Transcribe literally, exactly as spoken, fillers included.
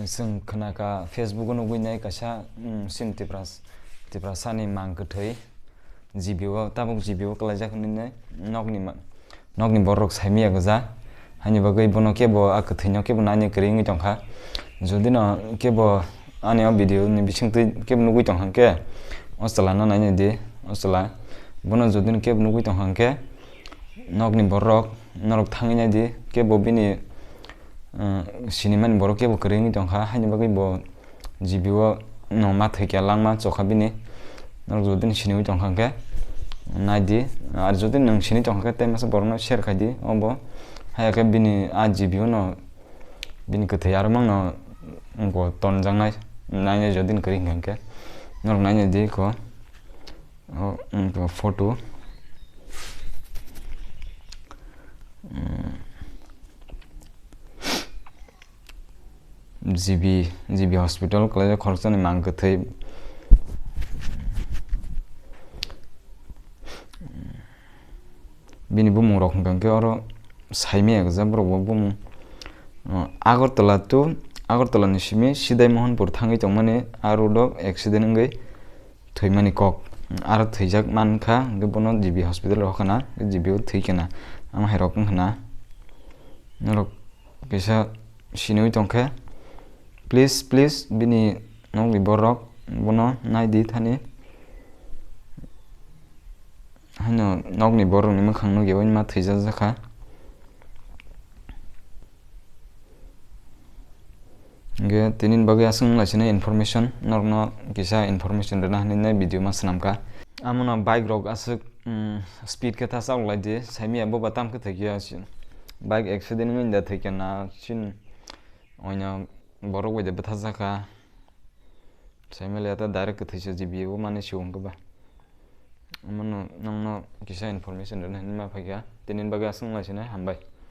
Chwng khwnakha Facebook o nugwi nai kaisa, mm, sin Tipras-, Tiprasani mang kwthwi G B o, tabuk G B o kwlaijak hwnwi nai nokni ma-, nokni borok saimaya gwja. Haini bagwi bono kebo a kwthwino kebo naina kwrwi wngwi tongkha. Jodi no kebo ani o video ni bisingtwi kebo nugwi tongkha khe, o chwla no naina di, o chwla. Bono jodi no kebo nugwi tongkha khe, nokni borok norok thangwi nai di, kebo bini, uh, sinimani borok kebo kwrwi wngwi tongkha, haini bagwi bo G B o no ma thwikya langma chokha bini. Norok jodi no siniwi tongkha khe nai di, ar jodi nwng sini tongkha khe tei masa borokno share khai di, obo haya khe bini a G B o no bini kwthwi aro mangno wngkha tonjaknai, naina jodi no kwrwi hwnkha khe norok naina di kho. O, wngkha photo. Mm. G B, G B hospital kwlaijak khoroksani mang kwthwi. Bini bumung rok hwnkha khe oro saimaya gwja borok bo bumung. O, Agartala to, Agartala ni simi Sidai Mohanpur thangwi tongmani a road o accident wngwi thwimani kok. Aro thwijak mankha, hwnkhe bono G B hospital rok hokhana, G B o thwikana. Amo hai rok wngkhana. Norok kisa siniwi tongkhe, please, please, bini nokni borok bono naidi thani. Haino nokni borokni mwkhang nukya, oima thwijajakha. Hingke tini bagwi aswk wng lai sini information, norokno kisa information rwna hinwi nai video ma swnamkha. Amono bike rok aswk, mm, speed khe ta chaloklai di, saimaya boba tam khe thwikya, bike accident wngwi da thwikya na, chin oino borok bai da bwthajakha. Saimaliya ta direct kwthwisa G B o mani se wngkhe ba. Omono nokno kisa information rwna hinwi ma phaikha. Tini bagwi aswk wng lai sini, hambai.